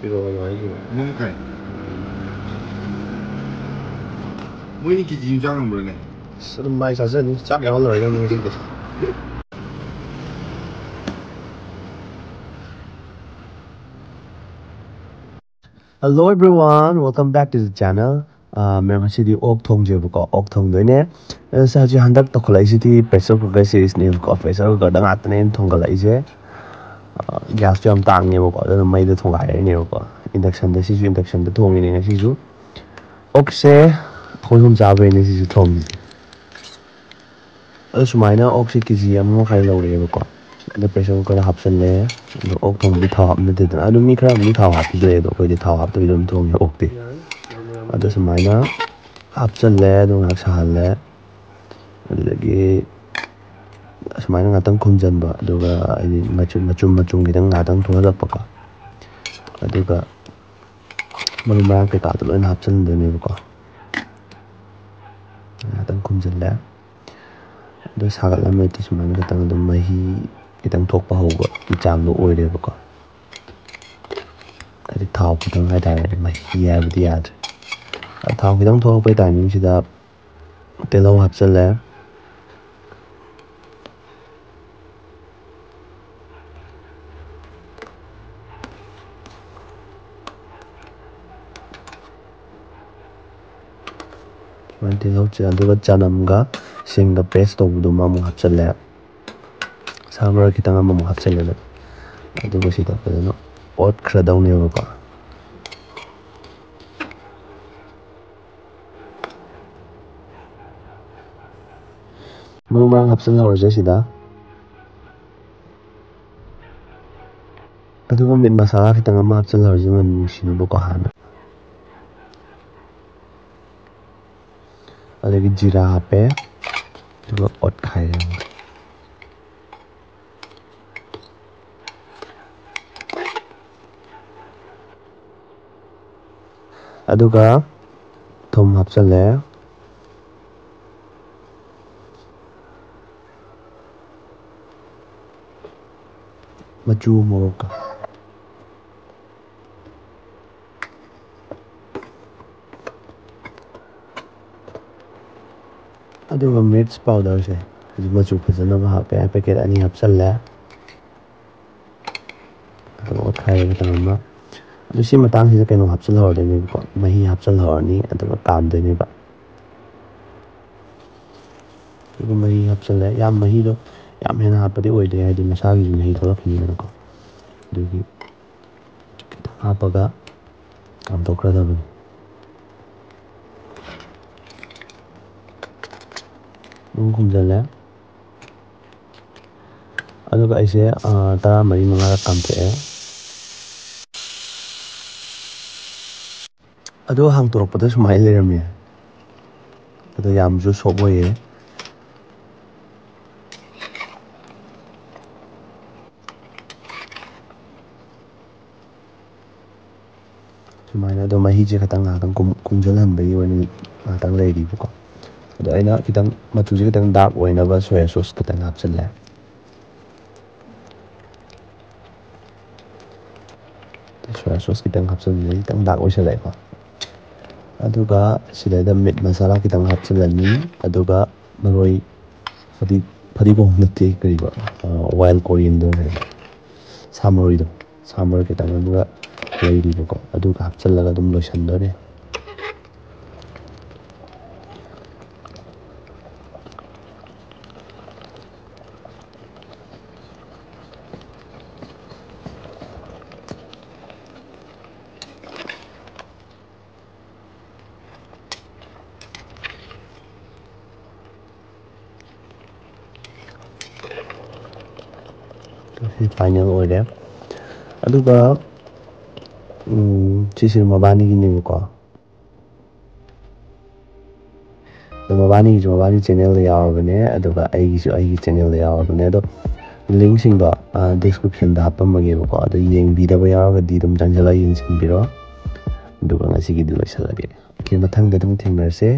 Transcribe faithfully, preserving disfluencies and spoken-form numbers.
ꯄꯤꯔꯛꯑꯣ ꯍꯥꯏꯈꯤꯕ꯫ ꯃꯉꯥ ꯃꯈꯥꯏ꯫ ꯃꯣꯏꯅꯤ ꯀꯦꯖꯤ ꯑꯃ ꯆꯥ ꯉꯝꯕ꯭ꯔꯅꯦ? ꯑꯁ, ꯑꯗꯨꯝ ꯃꯥꯏ ꯆꯥꯖꯅꯤ꯫ ꯆꯥꯛ ꯌꯥꯎꯍꯜꯂꯔꯣꯏꯗꯕꯅꯤ ꯉꯁꯤꯗꯤ꯫ Hello everyone, welcome back to the channel. ꯑꯥ, ꯃꯌꯥꯝ, ꯉꯁꯤꯗꯤ ꯑꯣꯛ ꯊꯣꯡꯁꯦꯕꯀꯣ, ꯑꯣꯛ ꯊꯣꯡꯗꯣꯏꯅꯦ꯫ ꯑꯁ, ꯍꯧꯖꯤꯛ ꯍꯟꯗꯛ ꯇꯧꯈꯠꯂꯛꯏꯁꯤꯗꯤ pressure cooker seriesꯅꯦꯕꯀꯣ, pressure cookerꯗ ꯉꯥꯛꯇꯅꯦ ꯑꯩꯅ ꯊꯣꯡꯒꯠꯂꯛꯏꯁꯦ꯫ ꯑꯥ, gasꯇꯣ ꯌꯥꯝ ꯇꯥꯡꯉꯦꯕꯀꯣ, ꯑꯗꯨꯅ ꯃꯩꯗ ꯊꯣꯡꯒꯥꯏꯔꯅꯦꯕꯀꯣ꯫ Inductionꯗ, ꯁꯤꯁꯨ inductionꯗ ꯊꯣꯡꯉꯤꯅꯦ ꯉꯁꯤꯁꯨ꯫ ꯑꯣꯛꯁꯦ ꯑꯩꯈꯣꯏ ꯑꯍꯨꯝ ꯆꯥꯕꯩꯅꯦ ꯁꯤꯁꯨ ꯊꯣꯡꯉꯤꯁꯦ꯫ ꯑꯗꯣ ꯁꯨꯃꯥꯏꯅ ꯑꯣꯛꯁꯦ ꯀꯦꯖꯤ ꯑꯃ ꯃꯈꯥꯏ ꯂꯧꯔꯛꯑꯦꯕꯀꯣ꯫ ꯑꯗꯣ pressure cookerꯗ ꯍꯥꯞꯆꯜꯂꯦ꯫ ꯑꯗꯣ ꯑꯣꯛ ꯊꯣꯡꯕꯗꯤ ꯊꯥꯎ ꯍꯥꯞꯅꯗꯦꯗꯅ꯫ ꯑꯗꯣ ꯃꯤ ꯈꯔ ꯑꯃꯗꯤ ꯊꯥꯎ ꯍꯥꯞꯄꯤꯗ꯭ꯔꯦ, ꯑꯗꯣ ꯑꯩꯈꯣꯏꯗꯤ ꯊꯥꯎ ꯍꯥꯞꯇꯕꯤꯗ ꯑꯗꯨꯝ ꯊꯣꯡꯉꯦ ꯑꯣꯛꯇꯤ꯫ ꯑꯗꯣ ꯁꯨꯃꯥꯏꯅ ꯍꯥꯞꯆꯜꯂꯦ, ꯑꯗꯨ ꯉꯥꯏꯍꯥꯛ ꯁꯥꯍꯜꯂꯦ꯫ ꯑꯗꯨꯗꯒꯤ ꯑꯁꯨꯃꯥꯏꯅ ꯉꯥꯛꯇꯪ ꯈꯨꯝꯖꯤꯟꯕ, ꯑꯗꯨꯒ ꯍꯥꯏꯗꯤ ꯃꯆꯨꯝ, ꯃꯆꯨꯝ, ꯃꯆꯨꯝ ꯈꯤꯇꯪ ꯉꯥꯛꯇꯪ ꯊꯣꯛꯍꯜꯂꯛꯄꯀꯣ꯫ ꯑꯗꯨꯒ ꯃꯔꯨ ꯃꯔꯥꯡ ꯀꯩꯀꯥꯗꯣ ꯂꯣꯏꯅ ꯍꯥꯞꯆꯤꯟꯗꯣꯏꯅꯦꯕꯀꯣ꯫ ꯉꯥꯛꯇꯪ ꯈꯨꯝꯖꯤꯜꯂꯦ꯫ ꯑꯗꯨ ꯁꯥꯒꯠꯂꯝꯃꯗꯤ ꯁꯨꯃꯥꯏꯅ ꯈꯤꯇꯪ ꯑꯗꯨꯝ ꯃꯍꯤ ꯈꯤꯇꯪ ꯊꯣꯛꯄ ꯍꯧꯕ ꯆꯥꯡꯗꯣ ꯑꯣꯏꯔꯦꯕꯀꯣ꯫ ꯍꯥꯏꯗꯤ ꯊꯥꯎ ꯈꯤꯇꯪ ꯍꯥꯏꯇꯥꯔꯦ, ꯃꯍꯤ ꯍꯥꯏꯕꯗꯤ ꯌꯥꯗ꯭ꯔꯦ꯫ ꯊꯥꯎ ꯈꯤꯇꯪ ꯊꯣꯛꯂꯛꯄꯩ timingꯁꯤꯗ ꯇꯤꯜꯍꯧ ꯍꯥꯞꯆꯤꯜꯂꯦ꯫ ꯁꯨꯃꯥꯏꯅ ꯇꯤꯜꯍꯧ ꯆ-, ꯑꯗꯨꯒ ꯆꯅꯝꯒ ꯁꯤꯡꯒ paste ꯇꯧꯕꯗꯨꯃ ꯑꯃꯨꯛ ꯍꯥꯞꯆꯤꯜꯂꯦ꯫ ꯁꯥ ꯃꯔꯣꯏ ꯈꯤꯇꯪ ꯑꯃꯃꯨꯛ ꯍꯥꯞꯆꯤꯜꯂꯦ꯫ ꯑꯗꯨꯒ ꯁꯤꯗ ꯐꯖꯅ ꯑꯣꯠꯈ꯭ꯔꯗꯧꯅꯦꯕꯀꯣ꯫ ꯃꯔꯨ ꯃꯔꯥꯡ ꯍꯥꯞꯆꯤꯜꯍꯧꯔꯁꯦ ꯁꯤꯗ꯫ ꯑꯗꯨꯒ meat ꯃꯁꯥꯂꯥ ꯈꯤꯇꯪ ꯑꯃ ꯍꯥꯞꯆꯤꯜꯍꯧꯔꯁꯤ, ꯃꯅꯝ ꯅꯨꯡꯁꯤꯅꯕꯀꯣ ꯍꯥꯟꯅ꯫ ꯑꯗꯒꯤ ꯖꯤꯔꯥ ꯍꯥꯞꯄꯦ, ꯑꯗꯨꯒ ꯑꯣꯠꯈꯥꯏꯔꯦ꯫ ꯑꯗꯨꯒ ꯊꯨꯝ ꯍꯥꯞꯆꯜꯂꯦ꯫ ꯃꯆꯨ ꯃꯣꯔꯣꯛꯀ꯫ ꯑꯗꯨꯒ ꯃꯤꯔꯆ ꯄꯥꯎꯗꯔꯁꯦ ꯍꯧꯖꯤꯛ ꯃꯆꯨ ꯐꯖꯅꯕ ꯍꯥꯞꯄꯦ, ꯄꯦꯀꯦꯠ ꯑꯅꯤ ꯍꯥꯞꯆꯜꯂꯦ꯫ ꯑꯗꯨꯒ ꯑꯣꯠꯈꯥꯏꯔꯒ ꯊꯝꯃꯝꯃ꯫ ꯑꯗꯨ ꯁꯤ ꯃꯇꯥꯡꯁꯤꯗ ꯀꯩꯅꯣ ꯍꯥꯞꯆꯤꯜꯍꯧꯔꯗꯣꯏꯅꯦꯕꯀꯣ, ꯃꯍꯤ ꯍꯥꯞꯆꯤꯜꯍꯧꯔꯅꯤ, ꯑꯗꯨꯒ ꯀꯥꯝꯗꯣꯏꯅꯦꯕ꯫ ꯑꯗꯨꯒ ꯃꯍꯤ ꯍꯥꯞꯆꯤꯜꯂꯦ꯫ ꯌꯥꯝ ꯃꯍꯤꯗꯣ ꯌꯥꯝ ꯍꯦꯟꯅ ꯍꯥꯞꯄꯗꯤ ꯑꯣꯏꯗꯦ, ꯍꯥꯏꯗꯤ ꯃꯁꯥꯒꯤꯁꯨ ꯃꯍꯤ ꯊꯣꯛꯂꯛꯈꯤꯅꯤꯗꯅꯀꯣ꯫ ꯑꯗꯨꯒꯤ ꯈꯤꯇꯪ ꯍꯥꯞꯄꯒ ꯀꯥꯝꯊꯣꯛꯈ꯭ꯔꯗꯕꯅꯤ꯫ ꯑꯗꯨꯝ ꯈꯨꯝꯖꯤꯜꯂꯦ꯫ ꯑꯗꯨꯒ ꯑꯩꯁꯦ, ꯑ, ꯇꯔꯥꯃꯔꯤ ꯃꯉꯥꯔꯛ ꯀꯥꯝꯊꯣꯛꯑꯦ꯫ ꯑꯗꯣ ꯍꯥꯡꯇꯣꯔꯛꯄꯗ ꯁꯨꯃꯥꯏꯅ ꯂꯩꯔꯝꯃꯦ꯫ ꯑꯗꯣ ꯌꯥꯝꯁꯨ ꯁꯣꯐ ꯑꯣꯏꯌꯦ꯫ ꯁꯨꯃꯥꯏꯅ ꯑꯗꯣ ꯃꯍꯤꯁꯦ ꯈꯤꯇꯪ ꯉꯥꯏꯍꯥꯛꯇꯪ ꯀꯨꯝ-, ꯀꯨꯝꯖꯜꯍꯟꯕꯒꯤ ꯑꯣꯏꯅ ꯉꯥꯏꯍꯥꯛꯇꯪ ꯂꯩꯔꯤꯕꯀꯣ꯫ ꯑꯗꯣ ꯑꯩꯅ ꯈꯤꯇꯪ ꯃꯆꯨꯁꯦ ꯈꯤꯇꯪ ꯗꯥꯔꯛ ꯑꯣꯏꯅꯕ ꯁꯣꯌꯥ ꯁꯣꯁ ꯈꯤꯇꯪ ꯍꯥꯞꯆꯤꯜꯂꯦ꯫ ꯁꯣꯌꯥ ꯁꯣꯁ ꯈꯤꯇꯪ ꯍꯥꯞꯆꯤꯟꯕꯁꯦ ꯈꯤꯇꯪ ꯗꯥꯔꯛ ꯑꯣꯏꯁꯜꯂꯛꯑꯦꯀꯣ꯫ ꯑꯗꯨꯒ ꯁꯤꯗꯩꯗ ꯃꯤꯠ ꯃꯁꯥꯂꯥ ꯈꯤꯇꯪ ꯍꯥꯞꯆꯤꯜꯂꯅꯤ꯫ ꯑꯗꯨꯒ ꯃꯔꯣꯏ ꯐꯗꯤ-, ꯐꯗꯤꯒꯣꯝ ꯅꯠꯇꯦ, ꯀꯔꯤꯕ, ꯑ, ꯋꯥꯏꯜ ꯀꯣꯔꯤꯌꯦꯟꯗꯔ ꯍꯥꯏꯕ, ꯁꯥ ꯃꯔꯣꯏꯗꯣ, ꯁꯥ ꯃꯔꯣꯏ ꯈꯤꯇꯪ ꯑꯗꯨꯒ ꯂꯩꯔꯤꯕꯀꯣ, ꯑꯗꯨꯒ ꯍꯥꯞꯆꯤꯜꯂꯒ ꯑꯗꯨꯝ ꯂꯣꯏꯁꯤꯟꯗꯣꯏꯅꯦ꯫ ꯁꯤ ꯐꯥꯏꯅꯦꯜ ꯑꯣꯏꯔꯦ꯫ ꯑꯗꯨꯒ, ꯎꯝ, ꯁꯤꯁꯦ ꯃꯕꯥꯅꯤꯒꯤꯅꯦꯕꯀꯣ꯫ ꯑꯗꯣ ꯃꯕꯥꯅꯤꯒꯤꯁꯨ ꯃꯕꯥꯅꯤ ꯆꯦꯅꯦꯜꯗ ꯌꯥꯎꯔꯕꯅꯦ, ꯑꯗꯨꯒ ꯑꯩꯒꯤꯁꯨ ꯑꯩꯒꯤ ꯆꯦꯅꯦꯜꯗ ꯌꯥꯎꯔꯕꯅꯦ꯫ ꯑꯗꯣ ꯂꯤꯡꯁꯤꯡꯗꯣ, ꯑ, ꯗꯤꯁꯀ꯭ꯔꯤꯞꯁꯟꯗ ꯍꯥꯞꯄꯝꯃꯒꯦꯕꯀꯣ꯫ ꯑꯗꯣ ꯌꯦꯡꯕꯤꯗꯕ ꯌꯥꯎꯔꯒꯗꯤ ꯑꯗꯨꯝ ꯆꯪꯁꯤꯜꯂꯒ ꯌꯦꯡꯁꯤꯟꯕꯤꯔꯣ꯫ ꯑꯗꯨꯒ ꯉꯁꯤꯒꯤꯗꯤ ꯂꯣꯏꯁꯤꯜꯂꯒꯦ꯫ ꯑꯣꯀꯦ, ꯃꯊꯪꯗ ꯑꯗꯨꯝ ꯊꯦꯡꯅꯔꯁꯦ꯫